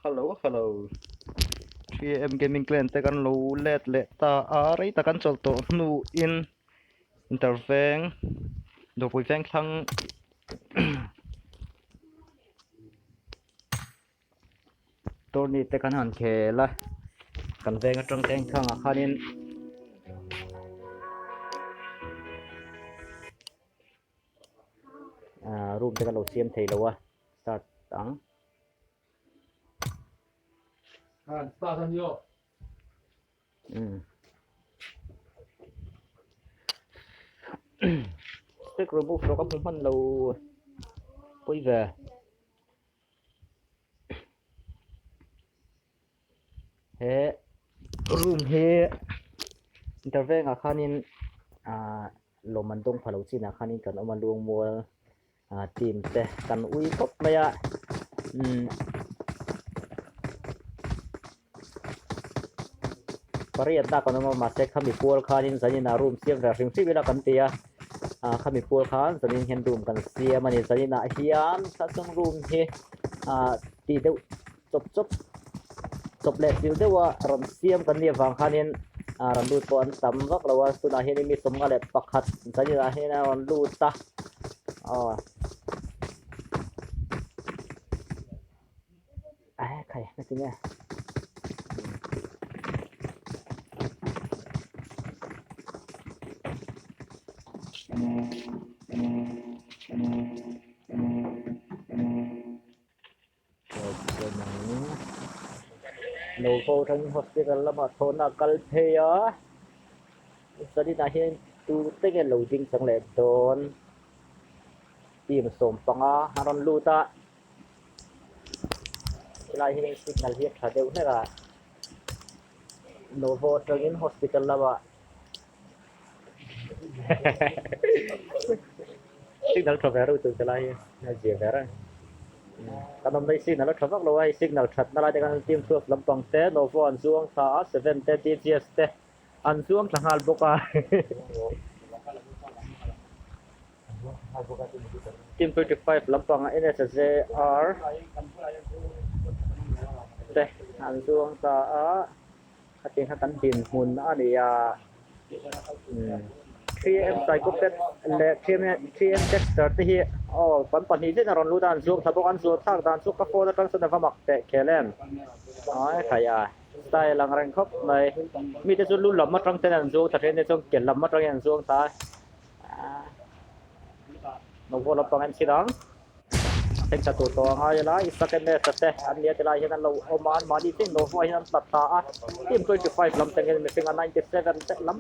Hello hello 3am gaming clan te kan lo let leh ta a rei tak an chawlh tawh hnu in interveng dawrpui veng thlang tourney te kan han khel a kan veng atang te thlang ah khanin ah room te kan lo siam thei lo a start ang. Start a ni aw. Stick remove rawh ka hmu hman lo pawi ve. He room hi interveng ah khanin ah lawm an dawng pha lo chinah khanin kan awm a luangmual ah team te kan ui khawp mai a umm pariat na kan awm a mahse khami pual khanin zanin ah room siam ve hrim hrim ila kan ti a ah khami pual khan zanin hian room kan siam a ni zanin ah hian thlasung room hi ah tih deuh chawp chawp chawp leh chilh deuha rawn siam kan nih avang khanin ah rawn lut pawh an tam vak lo a tunah hianin mi 51 zaninah hian a rawn lut a aw ah khai na ti nge. Lo ho atangin hospital lamah thawhna a kal phei a zaninah hian tu te nge lo ding chang leh dawn team 15 a rawn lut a helai hi signal hi a tha deuh hlek a Novo atangin hospital lamah signal tha ve reuh tur che lai hi a zia ve reng kan awm daih signal a tha vak lo a hei signal that na lai te khan team 12 lampang te Novo an zuang thla a 7 te DGS te an zuang thla nghal bawk a team 25 lampang NSJR te an zuang thla a. Hetiang kha kan dinhmun a ni a, 3M Psychopath leh 3M Dexter te hi aw kan pahnih zet a rawn lut a, an zuang thla bawk a, an zuan thlak dan chu ka phone atang chuan a va mak teh khel em ai khai a, style ang reng khawp mai, mite chu lu lam atang ten an zuang thla thin a chuan ke lam atangin an zuang thla a, novo lampang en chhin ang. Thlengthla tur tawh a ngai a lai Isaac MS a te an nia ti lai hian an lo awm a anmahni te Nova hian an tla thla a team 25 lam tang hian mihring a 97 te lam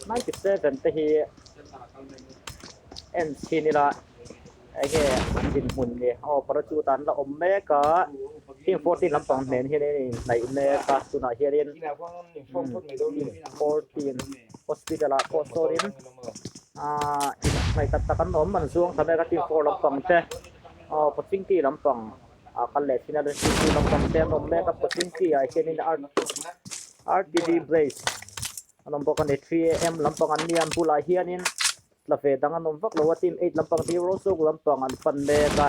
97 te hi en chhin ila enge an dinhmun ni aw parachute an la awm mek a team 14 lampang hnen hian an inhnaih mek a tunah hianin 14 hospital ah pawh sawnin Ahh inhnaih tak tak an awm an zuang thla mek a team 4 lampang te aw Pochinki lampang ah kal leh thin a team 2 lampang te an awm mek a Pochinki ah hianin RTD Blaze an awm bawk a ni 3am lampang an nia an bulah hianin tla ve dang an awm vak lo a team 8 lampang hi Rosuk lampang an pan mek a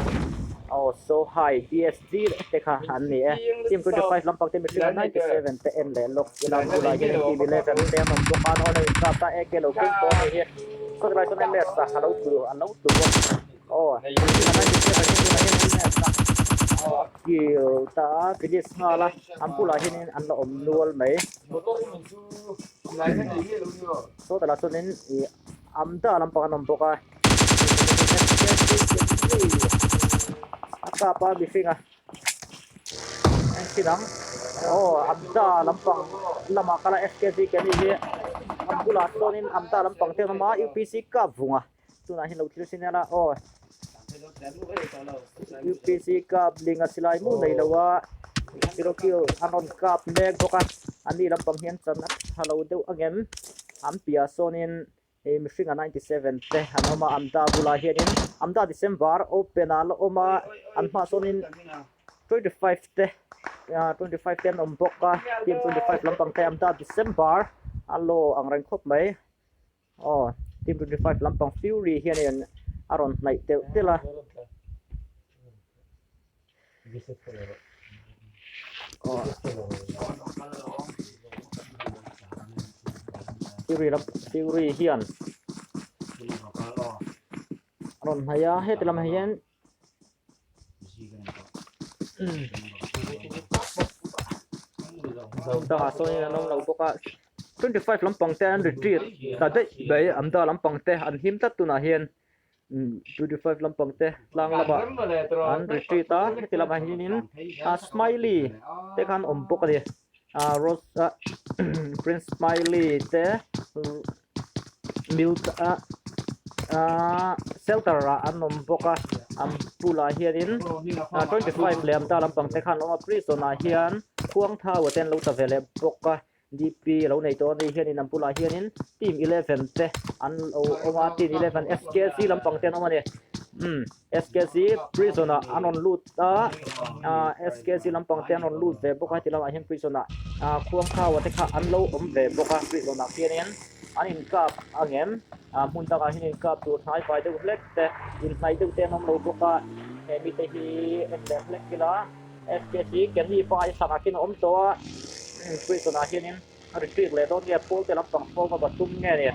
aw so high DSG te kha an ni e team 25 lampang te mihring a 97 te en leh lawk ila bulah hian team 11 te an awm bawk a an awm a inkap ta AK lo keng tawh a ni hi sawi lai chuan MS a lo tlu an lo tlu bawk aw mihring a 97 hi tunah hian MS a kill ta a finish nghal a an bulah hianin an la awm nual mai sawtah lah chuanin ih Amda lampang an awm bawk a a kap a mihring a en thin ang aw Amda lampang lamah kal a SKZ Kenny hi a bulah sawnin Amda lampang te an awm a UPC kap vung a tunah hian lo thlir sin ila aw UPC kap ling a silai mu nei lo a zero kill an rawn kap mek bawk a ani lampang hian chan a tha lo deuh angem an piah sawnin hei mihring a 97 te an awm a Amda bulah hianin Amda December open ah la awm a an hmaah sawnin 25 te 25 te an awm bawk a team 25 lampang te Amda December a law ang reng khawp mai aw team 25 lampang Fury hianin a rawn hnaih telh telh a. Theory lam theory hian a rawn hnaih a heti lamah hian dangah sawn an awm lo bawk a 25 lampang te an retreat ta daih mai an dah lampang te an him tlat tunah hian 25 lampang te tlang lamah an retreat a heti lamah hianin a smiley te khan awm bawk a ni a rose a green smiley te milk a ah shelter ah an awm bawk a an bulah hianin ah 25 leh an ta lampang te khan an awm a prison ah hian khuang thau te an lo ta ve leh bawk a dp a lo nei tawh a ni hianin an bulah hianin team 11 te an lo awm a team 11 skc lampang te an awm a ni umm skc prison ah an rawn lut a ah skc lampang te an rawn lut ve bawk a heti lamah hian prison ah ah khuang thau te kha an lo awm ve bawk a prison ah khianin an inkap ang em ah hmun dangah hian inkap tur hnai fai deuh hlek te inhnaih deuh te an awm lo bawk a he mite hi en leh hlek ila skc Kenny pa hi sakah khian a awm tawh a prison ah hianin a retreat leh dawn nge pawl te lampang fawm a va tum nge ni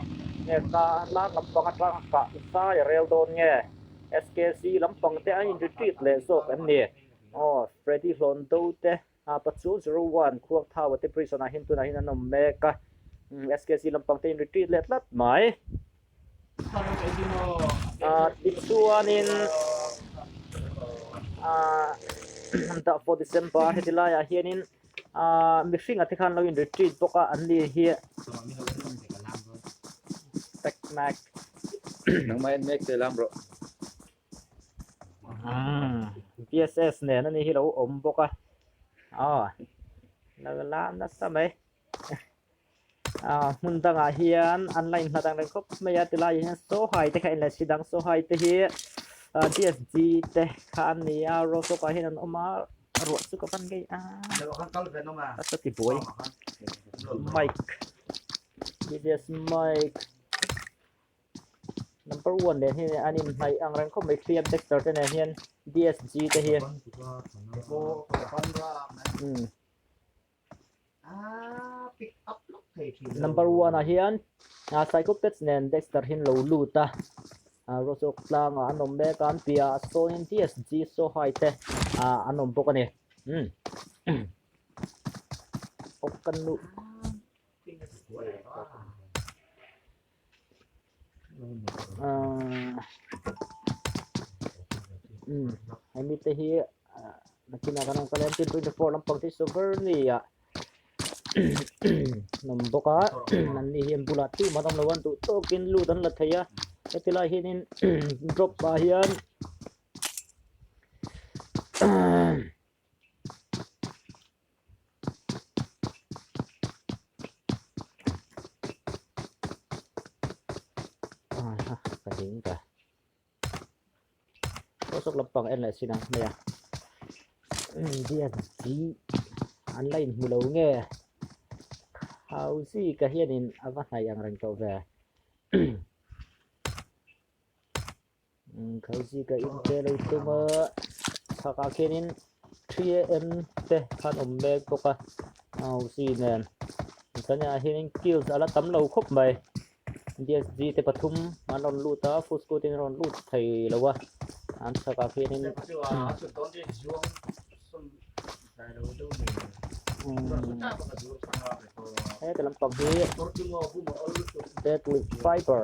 nge tlang lampang atang kah zai a rel dawn nge skc lampang te an in retreat leh zawk em ni aw Freddy Hlawndo te A pachu 01 khuang thau a te prison ah hian tunah hian an awm mek a, SKC lampang te in retreat leh tlat mai. A tichuanin a dah for December heti laiah hianin a mihring a te khan lo in retreat bawk a an ni hi Tech Mac. Nangmah en mek te lam rawh. PSS nen ani hi lo awm bawk a aw lo lam nasa mai ah hmun dangah hian an la inhlat ang reng khawp mai a tilai ah hian sawhai te kha in la si dang sawhai te hi ah D_S_G te kha an ni a rawsawk ah hian an awm a ruah chu ka van ngei a a sa ti buai mic D_S mic. Number 1 nen hian an inhnaih ang reng khawp mai 3M Dexter te nen hian DSG te hi Number 1 ah hian Psychopaths nen Dexter hian lo lut a Rosok tlangah an awm mek a an piahah sawnin DSG Sohai te an awm bawk a ni Awkanu Umm hemi te hi nakinah kan rawn kal em tin 24 lampang te hi Soverni ah an awm bawk a an ni hi an bulah tumah an awm lo a an duh tawkin lut an la thei a heti lai hianin drop ah hian. Ka ding ta aw sawk lampang en leh sin ang hmei a DSG an la inhmu lo nge Hauzi ka hianin a va hnaih ang reng tawh ve. Khauzi ka in te lo tum a chhakah khianin 3am te khan awm mek bawk a hauzi nen chuanin ah hianin kills a la tam lo khawp mai dsg te pathum an rawn lut a full squad in an rawn lut thei lo a an chhakah khianin heti lampang hi deadly fiber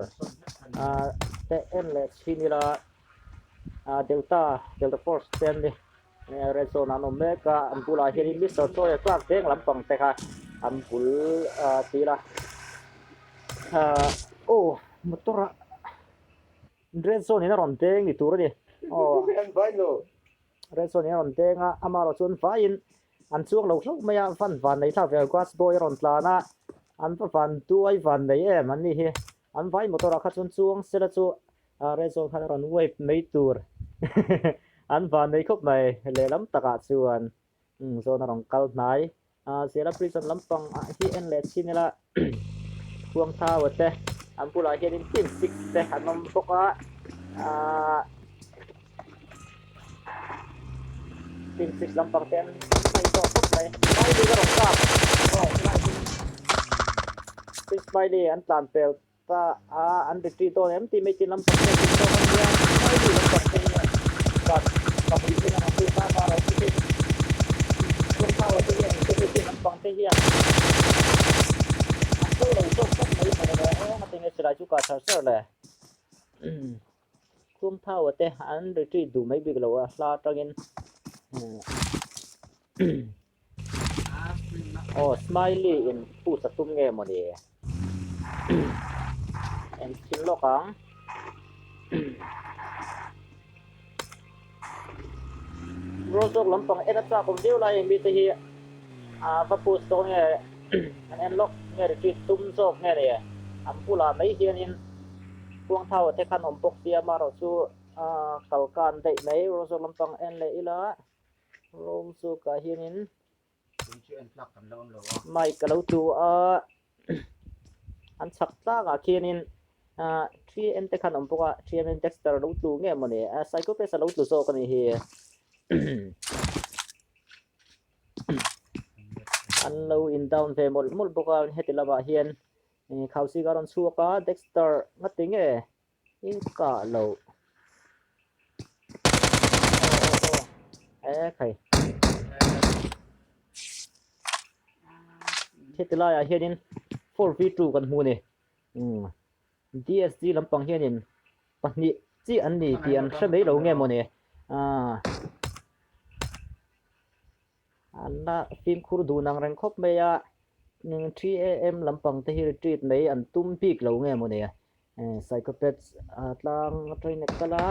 ah te en leh chhin ila ah delta delta force te an ni red zone ah an awm mek a an bulah hianin mister chawia class veng lampang te kha an bul ah ti ila ah aw motor ah red zone in a rawn deng ni tur a ni aw. Red zone in a rawn deng a, amaherawh chuan vaiin an chuang lo hlauh mai a, van van nei thlak ve a grass boy a rawn tlan a, an va van duai van nei em an ni hi, an vai motor ah kha chuan chuang sela chu red zone khan a rawn wave mai tur an van nei khawp mai lehlam takah chuan zone a rawn kal hnai Zela prison lampang ah hi en leh chin ila khuang thau a te an bulah hianin team 6 te an awm bawk a ahh team 6 lampang te an hnaih tawh khawp mai. mai. Smiley ka rawn kap. Smiley an tlan pel ta a, an retreat dawn em tih mai tin lampang te tin zawk a nia. Smiley lampang te hian kan pahnih ten an lut a, mahro chu hei Tlawmthau te hian security lampang te hian an cho lo zawk tlat mai mawni le aw ngatinge silai chu kah char char le. Tlawmthau te an retreat duh mai bik lo a, hla atangin. Aw smiley in push a tum nge mawni en chhin lawk ang rawl zawk lampang en a chak awm viau lai mi te hi a va push dawn nge an en lawk nge retreat tum zawk nge ni an bulah mai hianin khuangthau te khan awm bawk sia amaherawhchu kal kan daih mai rawl zawk lampang en leh ila. Room chu kah hianin mic a lo tlu a an chhak tlangah khianin ah 3M te khan a awm bawk a 3M in Dexter a lo tlu nge mawni ah Psychopath a lo tlu zawk a nih hi an lo in down ve mawlh mawlh bawk a heti lamah hian Khausi ka rawn chhuak a Dexter ngati nge. I kah loh. Aw aw aw. E khai. Heti laiah hianin 4v2 kan hmu ni. Um. DSG lampang hianin pahnih chi an ni tih an hre mai lo nge mawni. Ah. An la fimkhur dun ang reng khawp mai a. 3am lampang te hi retreat mai an tum bik lo nge mawni. Psychopaths tlang atangin a kal a,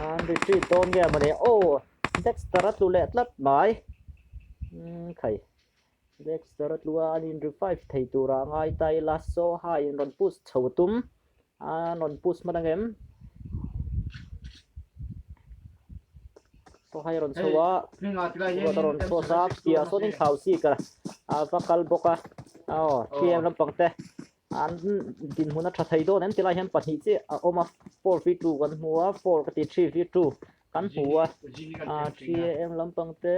an retreat dawn nge mawni aw Dexter a tlu leh tlat mai khai Dexter a tlu a an in revive thei tura a ngai ta ila Soha in rawn push chho tum an rawn push hman ang em Soha i rawn chho a ruat a rawn cross a piah sawnin thlau sik a va kal bawk a aw thlem lampang te. An dinhmun a tha thei dawn em ti lai hian pahnih chiah a awm a, 4v2 kan hmu a, 4 ka ti 3v2 kan hmu a, 3 am lampang te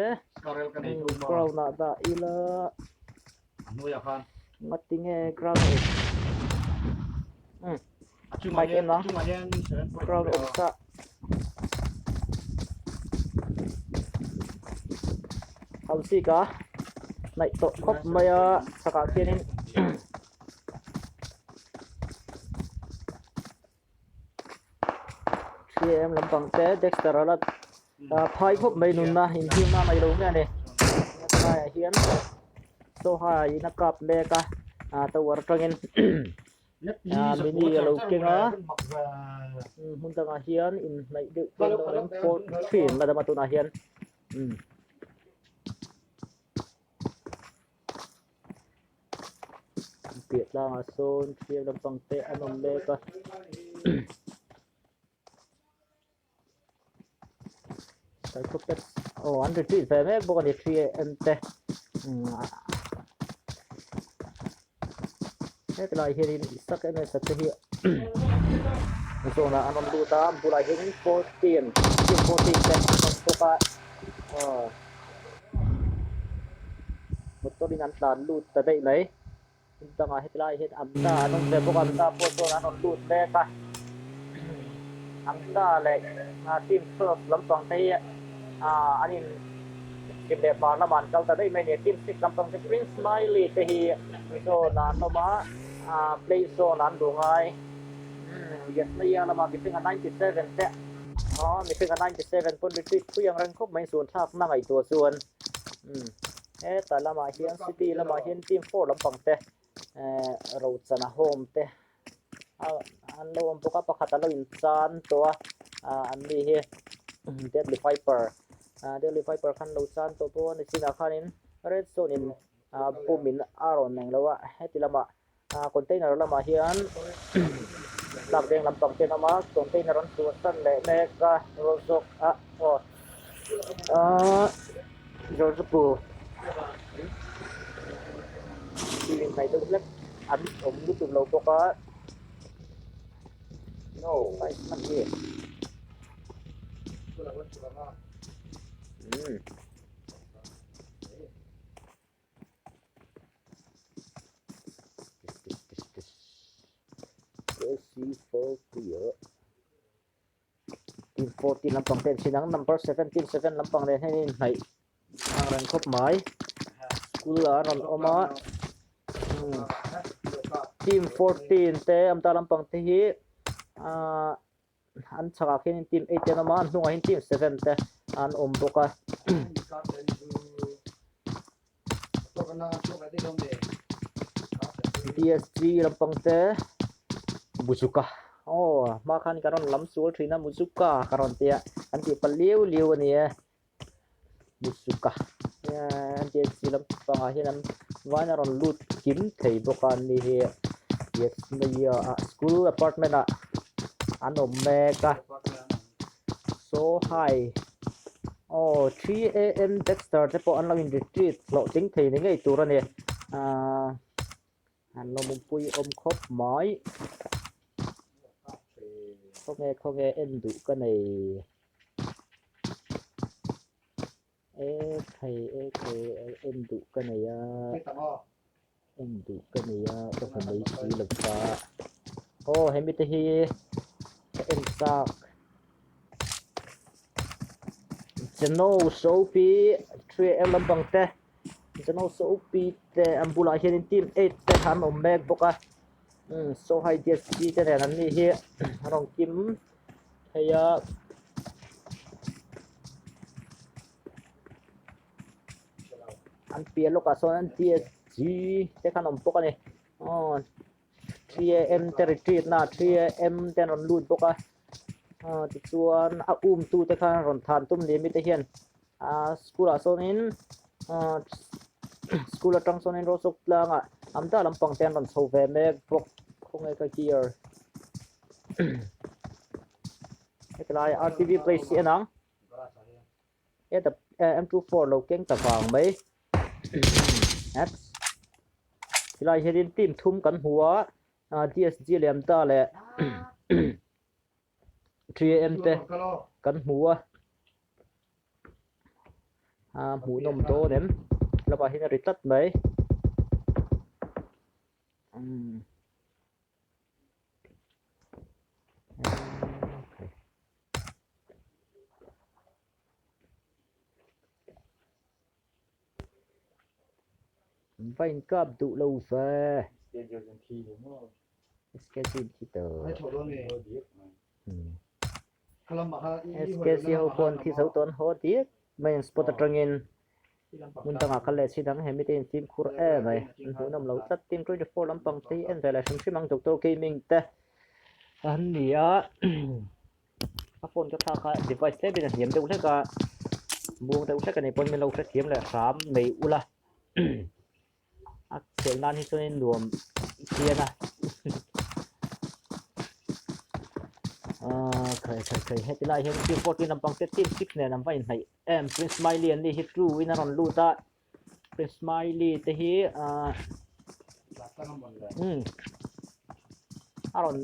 ground ah dah ila ngatinge ground mic en ang ground awm sa Housik a hnaih tawh khawp mai a chhakah khianin 3am lampang te Dexter a la phai khawp mai nunna inhim a ngailo nge a ni helaiah hian Soha in a kap mek a tower atangin. Mini a lo keng a, hmun dangah hian inhnaih deuh te an lo awm 43 an la dam a tunah hian umm piah tlangah sawn thlir lampang te an awm mek a. Psychopath aw an retreat ve mek bawk a ni 3am te hetlai hianin sak em em te hi zawnah an rawn lut a bulah hianin 14 team 14 te an rawn bawk a aw motor in an tlan lut ta daih mai Dangah hetilai hian Amta an awm ve bawk a, Amta pawh chuan an rawn lut mek a, Amta leh team 12 lampang te hi an in chhim leh hmar lamah an kal ta daih mai a ni. Team 6 lampang te Prince Smiley te hi zone ah an awm a, play zone ah an duh ngai. Yasmaya lamah mihringa 97 te mihringa 97 pawn retreat phui ang reng khawp mai zun thlakna ngaihtuah chuan. Heta lamah hian city lamah hian team 4 lampang te eh Rochana home te an lo awm bawk a pakhat a lo in chan tawh a ah an ni hi Deadly Viper ah Deadly Viper khan lo chan tawh pawh a ni chinah khanin red zone in ah pum in a rawn eng lo a heti lamah ah container lamah hian tlak veng lampang te an awm a container an chhuahsan leh mek a rawn zawk a aw ah George-pu thil inhnaih deuh hlek an awm lutuk lo bawk a no size hman hi umm. 14 lampang te an chhin ang number 7 team 7 lampang nen hian in hnaih ang reng khawp mai school ah a rawn awm a team 14 te amta lampang te hi ahh an chhakah khianin team 8 te an awm a an hnungah hian team 7 te an awm bawk a. PSG lampang te Muzuka aw hma khan ka rawn lam sual thin a Muzuka ka rawn tia an tih palh liau liau a ni e Muzuka PSG lampangah hian an vain a rawn lut kim thei bawk a ni hi school apartment ah an awm mek a. So hi aw 3am Dexter te pawh an lo in retreat hlawhtling thei ni ngei tur a ni ahh an lo mupui awm khawp mai khawnge khawnge en duh ka nei e thei e thei en duh ka nei a en duh ka nei a ka hmu mai si lo va aw hemi te hi ka en chak Chano sopi 3am lampang te Chano sopi te an bulah hianin team 8 te an awm mek bawk a umm Sawhai DSP te nen an nih hi a rawn kim thei a. An piah lawkah sawn an TSG te khan awm bawk a ni aw 3am te retreat na 3am te an rawn lut bawk a aw tichuan a um tu te khan rawn than tum ni mite hian ah school ah sawnin ah school atang sawnin rawsawk tlangah am ta lampang te an rawn chho ve mek bawk khawnge ka gear hetilai rtv place hi a ni ang. Heta M24 lo keng ta vang mai apps tilai hianin team thum kan hmu a DSG leh Amta leh 3am te kan hmu a a hmuhnawm dawn em lamah hian a ri tlat mai umm. Va in kap duh lo ve. SKC ho pawh an thi zo tawh an haw diak mai an spot atangin. Hmun dangah kal leh chin ang he mite in fimkhur em mai an hmuhnawm lo tlat team 24 lampang te hi en ve leh hrim hrim ang Doctor Gaming te an ni a a phone ka thlak a device tlem in a hniam deuh hlek a muang deuh hlek a nih pawn min lo hrethiam leh hram mai ula a khelh nan hi chuanin nuam phian a ah khai khai khai heti lai hian team 14 lampang te team 6 nen an va inhnaih em Prince Smiley an ni hi true in a rawn lut a Prince Smiley te hi ah umm a rawn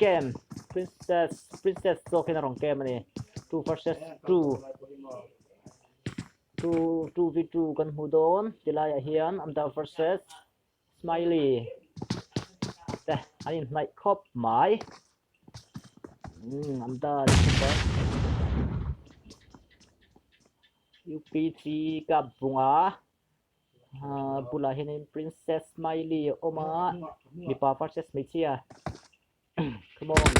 camp princess princess zawk hian a rawn camp a ni two versus two two two v two kan hmu dawn tilaiah hian Amda versus Smiley te an inhnaih khawp mai umm Amda UPC ka bunga ah bulah hianin Princess Smiley a awm a mipa versus hmeichhia Come on.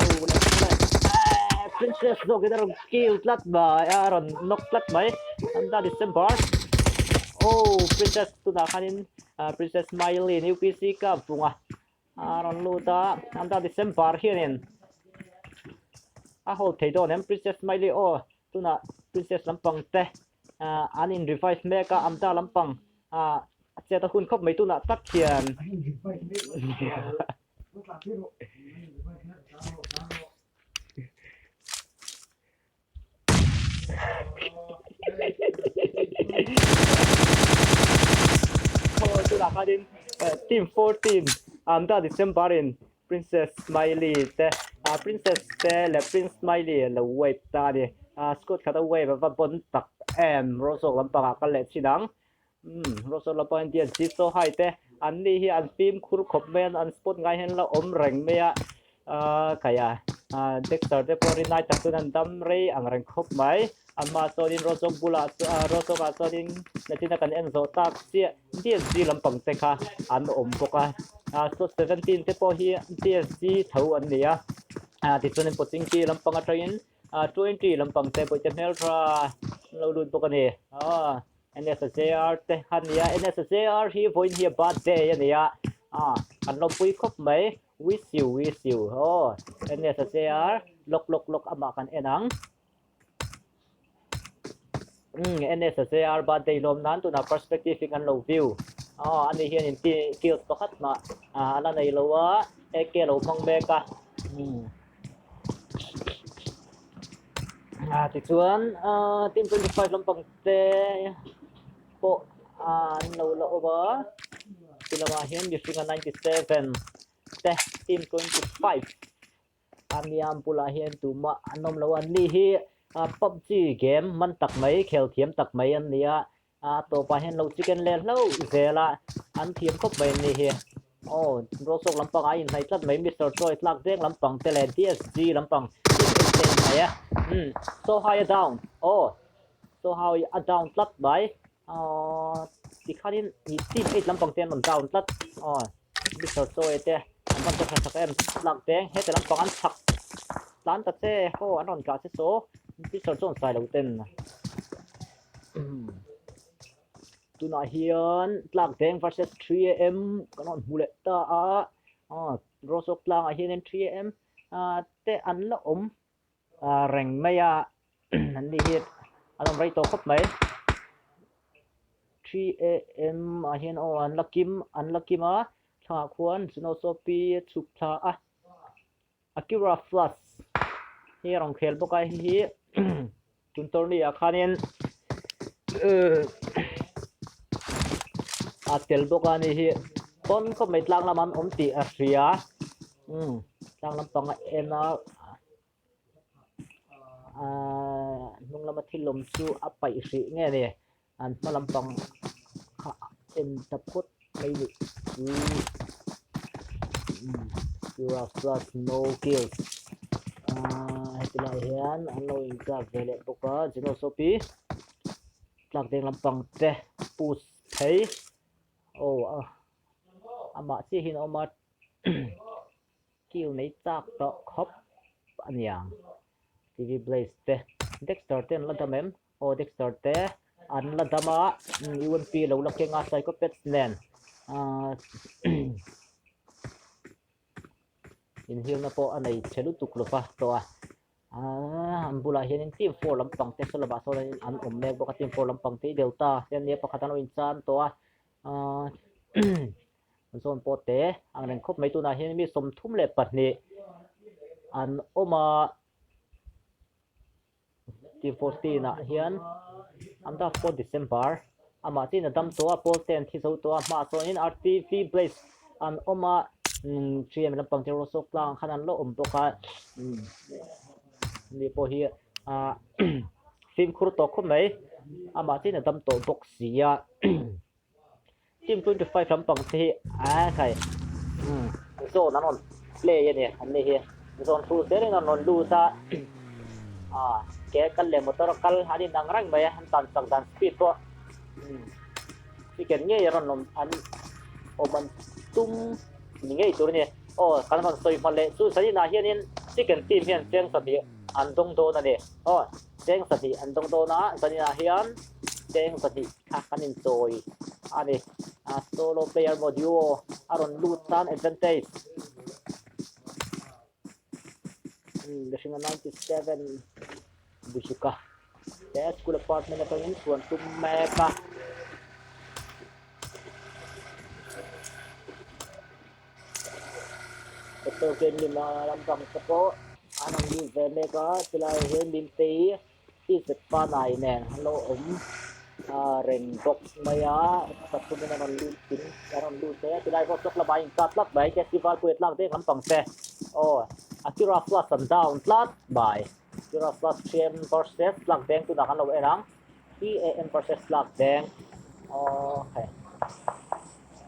Oh, le, le. Eh, Princess zawk in a rawn kill tlat mai a, a rawn knock tlat mai. An da December. Oh, Princess tunah khanin ah, Princess Smiley in UPC ka bunga. A rawn lut a, an da December hianin a hold thei dawn em Princess Smiley aw tunah Princess lampang te ah, an in revive mek a, an da lampang ah A chet a hun khawp mai tunah tak hian. Tunah khanin team 14 Amda December in Princess Smiley te Princess te leh Prince Smiley lo wipe ta a ni. Squad khat a wipe a va bon tak em Rawzawk lampangah kal leh chin ang. Umm Rosol lapa Indian si saw hai te an ni hi an fimkhur khawp mai a an spot ngai hian la awm reng mai a ahh khaih a. Ah Dexter te pawh rinai tak chuan an dam rei ang reng khawp mai. Amah chuanin Rawchawk bulah chuan Rawchawkah chuanin nachina kan en zawh tak chiah DSG lampang te kha an awm bawk a. Ah slot 17 te pawh hi DSG tho an ni a. Ah tichuanin Pochinki lampang atangin ah 20 lampang te pawh te hmeltha an lo lut bawk a ni. Ah NSJR te a ni a, NSJR hi vawiin hi a birthday a ni a. Ah an lawmpui khawp mai. Wish you wish you aw NSJR lawk lawk lawk amah kan en ang. Umm NSJR birthday lawm nan tunah perspective hi kan lo view aw ani hian in kills pakhat mah a la nei lo a AK lo hmang mek a umm ah tichuan ah team 25 lampang te pawh an lo la awm a ti lamah hian mihringa 97 te team 25 A miam bulah hian tumah an awm lo a, ni hi PUBG game man tak mai, khel thiam tak mai an ni a, a tawpah hian lo chicken leh hlauh zel a, an thiam khawp mai an ni hi. Aw, Rawsawk lampang a inhnaih tlat mai, Mister Choi tlak deng lampang te leh DSG lampang team eight te inhnaih a, umm, so high a down, aw, so high a down tlat mai, aw, tikhanin team eight lampang te an rawn down tlat, aw. Mister Choi te an rawn che hrasak em tlak deng heti lampang an chhak tlan ta che haw an rawn tlah che saw Mister Chuan sai lo ten tunah hian tlak deng versus 3am kan rawn hmu leh ta a Rosok tlangah hianin 3am te an la awm reng mai a an ni hi an awm rei tawh khawp mai 3am ah hian aw an la kim an la kim a thlangah khuan snow soapy a chhuk thla a Akira Flash hi a rawn khel bawk a hei hi tun tourney ah khanin a tel bawk a ni hi pawn khawp mai tlang lamah an awm tih a hria umm tlang lampang a en a. Ahh hnung lama thil awm chu a paih hrih nge ni an hma lampang kha a en ta phawt mai ni chu umm plus no kills ahh heti lai hian an lo in kap ve leh bawk a genosopy tlak deng lampang te push phei aw a amah chiah hian a awm a. Kill nei chak tawh khawp a niang. TV Blaze te Dexter te an la dam em? Aw Dexter te an la dam a, UMP lo la keng a Psychopaths nen ahh inhilna pawh a nei chhe lutuk lova tawh a. Ahh an bulah hianin team 4 lampang te saw lamah sawn an awm mek bawk a, team 4 lampang te hi Delta te an nia pakhat an lo inchan tawh a ahh Zawn pawh te ang reng khawp mai tunah hian mi 32 an awm a team 14 ah hian an dah 4 December amah chiin a dam tawh a pawl te an thi zo tawh a hmaah chuanin RTV Blaze an awm a 3M lampang te Rosok tlang khan an la awm bawk a ni pawh hi ah fimkhur tawh khawp mai amah chiin a dam tawh bawk si a. Team 25 lampang te hi a khai umm zone an rawn play a ni an ni hi zone thlu zelin an rawn lut a ah ke kal leh motor a kal an inang reng mai a an tan chak dan speed pawh umm ticket ngei a rawn awm an awm an tum ni ngei tur a ni aw kan rawn sawi hma leh chu zaninah hianin chicken team hian cheng 7 an dawng dawn a ni aw cheng 7 an dawng dawn a zaninah hian cheng 7 kha kan inchawi a ni. A solo player maw duo a rawn lut tan advantage. Mihringa 97 Buzuka te school apartment atangin chhuan tum mek a. Doctor Kenlima lampang te pawh an rawn lut ve mek a chulaiah hian Mimtei T-shirt panai nen an lo awm reng bawk mai a, pathumin a rawn lut in a rawn lut hle a tilai pawh chawk lamah a inkap tlat mai KFC Valpui a tlak deng lampang te aw Akira Flash an down tlat mai Akira Flash 3M versus tlak deng tunah kan lo en ang 3AM versus tlak deng aw hei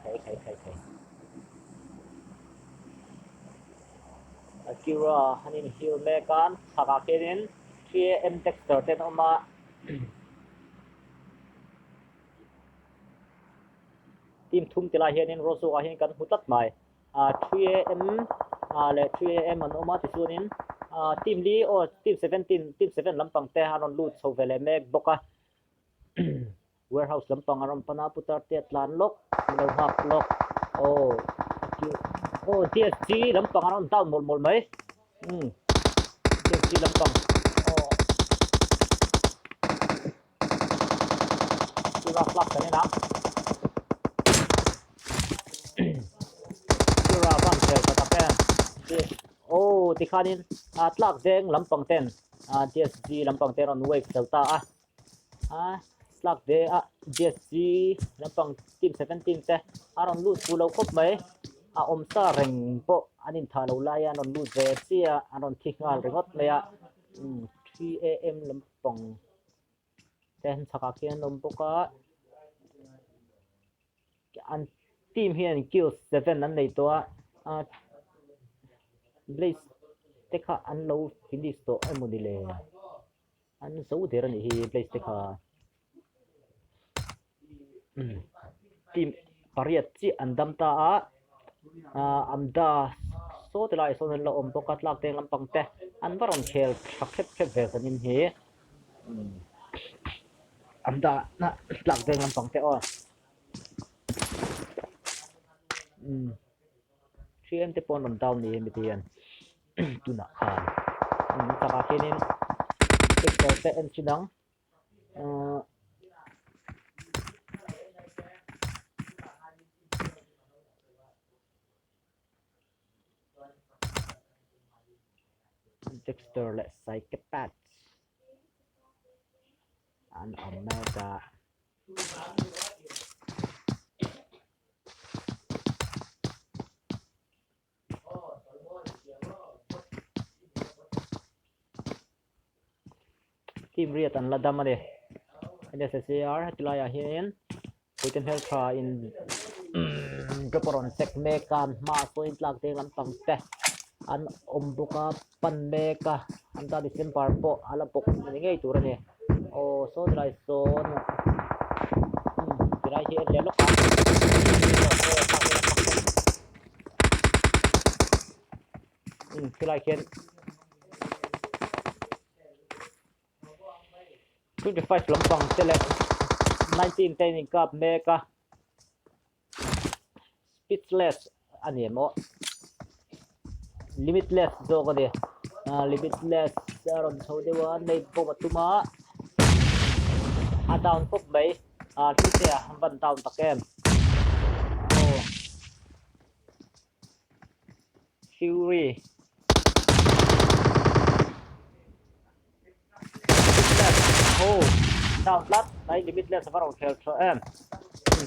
hei hei hei hei. Akira an in heal mek a, chhakah khianin 3am Dexter te an awm a. Team thum ti lai hianin Rosuka hian kan hmu tlat mai. 3am leh 3am an awm a tichuanin team li aw team 17 team 7 lampang te an rawn lut chho ve leh mek bawk a. Warehouse lampang a rawn pan a putar te a tlan lawk an lo nghak lawk aw aw DSG lampang a rawn down mawlh mawlh mai umm DSG lampang aw Tura club kan en a Tura van tel ta tak em aw tikhanin a tlak deng lampang ten DSG lampang te rawn wave tel ta a. A tlak ve a dsg lampang team 17 te a rawn lut fuh lo khawp mai a awm sa reng pawh an inthah lo lai a an rawn lut ve chiah a an rawn thi nghal ringawt mai a umm 3am lampang te an chhakah khian an awm bawk a an team hian kill 7 an nei tawh a ah blaze te kha an lo finish tawh emaw ni le. An zo der a nih hi place te kha team pariat chiah an dam ta a ah Amda saw ti laiah sawn an la awm bawk a tlak deng lampang te an va rawn khel tha khep khep ve zanin hi Amda na tlak deng lampang te aw 3M te pawh an rawn down ni hemi te hian. tunah khan takah khianin picture te en chin ang ahh Dexter leh Psychopath an awm mek a. Team riat an la dam a ni. NSSAR heti laiah hianin puite hmeltha in drop a rawn check mek a an hmaah sawn tlak deng lampang te an awm bawk a pan mek a an ta December pawh a la bawk ni ngei tur a ni. Aw saw tilai sawn tilai hi en leh lawk a. Khilai khian 25 lampang te leh 19 te in inkap mek a speechless a ni em aw limitless zawk a ni limitless a rawn chho deuh a nei bawk a tum a a down khawp mai hlute a van down tak em aw. Fury Limitless oh down tlat mai Limitless a va rawn khel tha em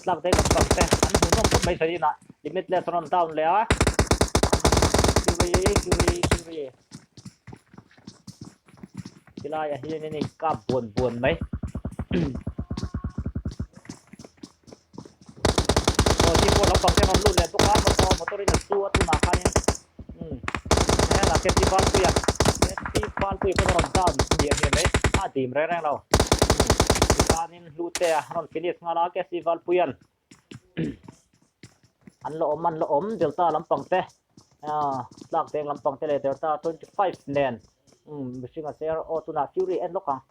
tlak daih lam pang te an hmuh nawm khawp mai sawi inah Limitless a rawn down leh a Fury Fury Fury Tilaiah hian in kap buan buan mai. Aw ti pawh lampang te rawn lut leh bawk a motor motor in a su a tunah khanin umm helai KFC Valpui a KFC Valpui pawh a rawn down hmiah hmiah mai a dim reng reng lo tikhanin hlute a rawn finish nghal a KFC Valpuia'n an la awm an la awm delta lampang te ah tlak deng lampang te leh delta 25 nen umm mihring a ser aw tunah Fury en lawk ang.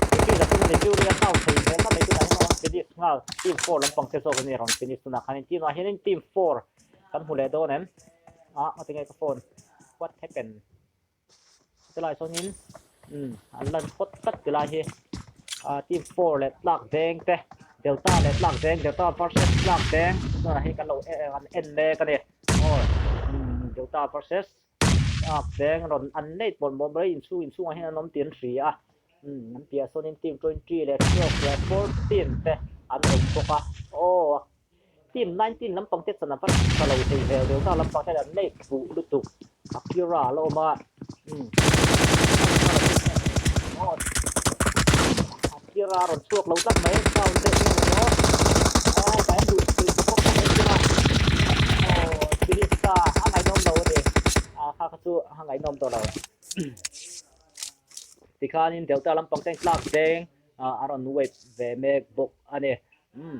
Fury a tum a ni, Fury a down thei hmel ta mai tunah hian a rawn finish nghal, team 4 lampang te zawk a ni a rawn finish tunah khanin team ah hianin team 4 kan hmu leh dawn em ah ngatinge nge ka phone what happened tilai sawnin umm an lan phawt tlat tilai hi ah team 4 leh tlak deng te delta leh tlak deng delta versus tlak deng tunah hi kan lo an en mek a ni aw umm delta versus A veng rawn an nei pawlh mawh mai inchhung inchhungah hian an awm tih an hria a umm an piah sawnin team 20 leh 12 leh 14 te an awm bawk a aw team 19 lampang te chuan a va tha lo thei ve delta lampang te an nei fuh lutuk Akira a la awm a umm aw Akira a rawn chhuak lo tlat mai sound te eng emaw aw ka en duh thei bawk a Akira aw Filista a ngaihnawm lo a ni. kha kha chu a ngaihnawm tawh lo. Tikhanin Delta lampang te tlak deng a rawn wave ve mek bawk a ni. Umm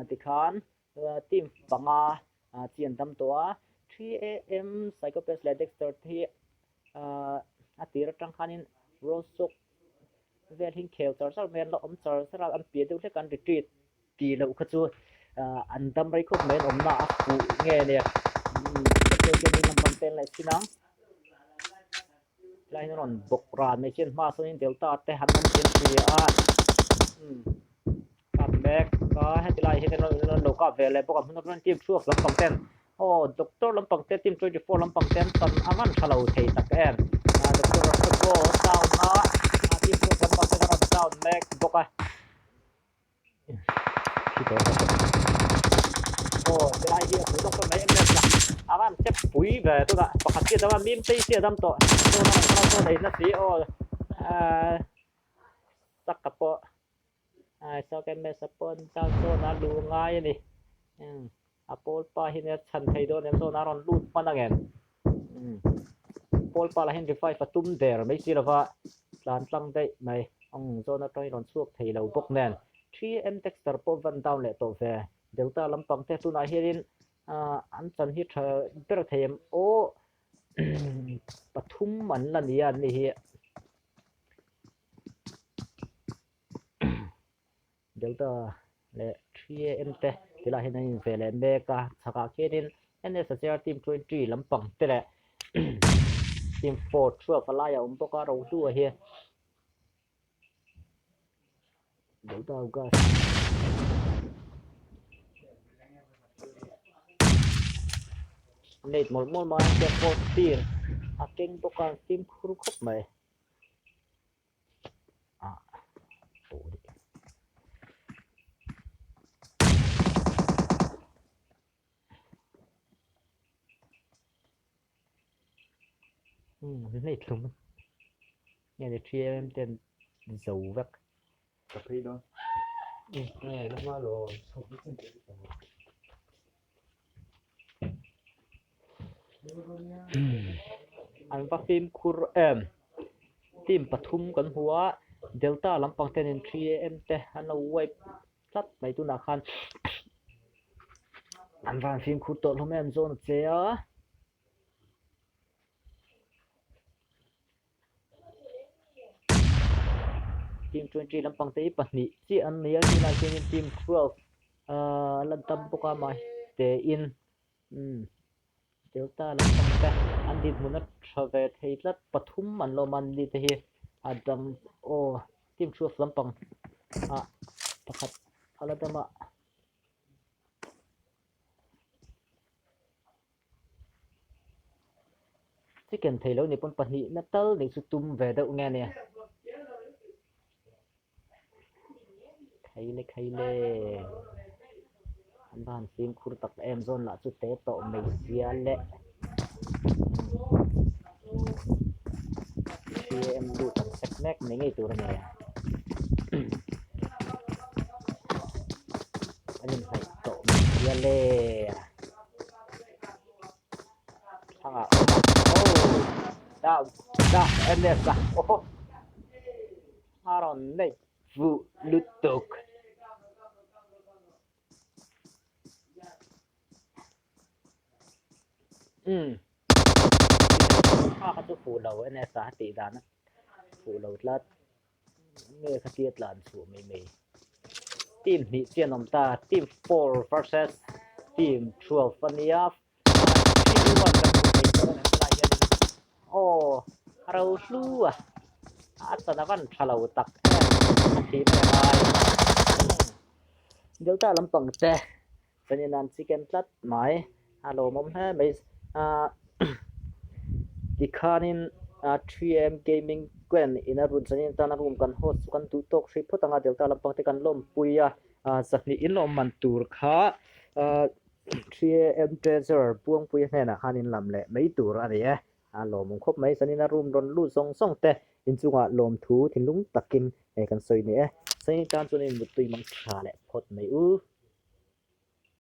tikhan team panga chi an dam tawh a, 3am Psychopaths leh Dexter te hi a tir atang khanin Rosok vel hi khel char char mai an la awm char char a, an piah deuh hlek an retreat tih loh kha chu an dam rei khawp mai an awmna a fuh nge nia lampang te an la chin ang tlai hian a rawn bawk ran mai chian hma sawn in delta te han awm thin si a kap mek a heti lai hian an lo kap ve leh bawk a hmun atangin team chhuak lampang ten aw doctor lampang te team 24 lampang ten tan a van tha lo thei tak em ah doctor Rafako down a team chhuak lampang ten a rawn down mek bawk a aw helai hi a pui lawk mai em em a a van step pui ve tunah pakhat chiah dam a mim tei chiah dam tawh tuna an kal sawn ei na si aw ah saka pawh Ai saw ken mesa pawn chuan sawn a lu ngai a ni. Umm a pawl pa hi nia chhan thei dawn em sawn a rawn lut hman ang em. Umm pawl pa lah hian revive a tum der mai si lova tlan tlang daih mai. Umm zawn atangin rawn chhuak thei lo bawk nen. 3M Dexter pawh van down leh tawh ve. Delta lampang te tunah hianin ah an chan hi tha ber thei em aw pathum an la ni a an ni hi. Delta leh 3am te tilai hian an inve leh mek a chhakah khianin NSHR team 20 lampang te leh team 4 12 a lai a awm bawk a rohlua hi Delta gas late mawlh mawlh mai a 14 a keng bawk a fimkhur khawp mai. Ah, nei thlum nge ni 3am ten zo vek ka phei dawn nge la hma lo chhuk An va fimkhur em team pathum kan hmu a delta lampang te nen 3am te an lo wipe tlat mai tunah khan an van fimkhur tawh hlawm em zawn a che a. Team 20 lampang te hi pahnih chiah an ni a tunah hianin team 12 ahh la dam bawk a mahse in umm delta lampang te an dinhmun a tha ve thei tlat pathum an lawm a an ni te hi a dang aw team 12 lampang ah pakhat a la dam a. Chicken thei lo ni pawn pahnihna tal neih chu tum ve deuh nge nia. Khaile khaile an va han fimkhur tak em zawn lah chu te tawh mai sia le. Em lut an sek mek mai ngei tur a ni a. An inhnaih tawh mai sia le. Thangah awm a oh dah dah ms a oh a rawn neih fuh lutuk. Umm kha kha chu fuh lo ns a tih dan a fuh lo tlat. Nge khatia tlan chhuah mai mai. Team hnih chian awm ta team 4 versus team 12 a nia. 3 1 kan hmu thei dawn em helai hian aw a ro hlu a a chan a van tha lo tak em a thih mai a ngai. Delta lampang te chuanin an chicken tlat mai a lawmawm hle mai ah tikhanin 3M gaming clan ina run chuanin tana room kan host chu kan duh tawk hrih phawt ang a delta lampang te kan lawmpui a ah zahnih in lawm man tur kha ah 3M treasure buangpui hnenah khan in lam leh mai tur a ni e a lawmawm khawp mai chuanin a room rawn lut zawng zawng te inchungah lawmthu thinlung takin kan sawi ni e chuanin tan chuanin muttui mang tha leh phawt mai u.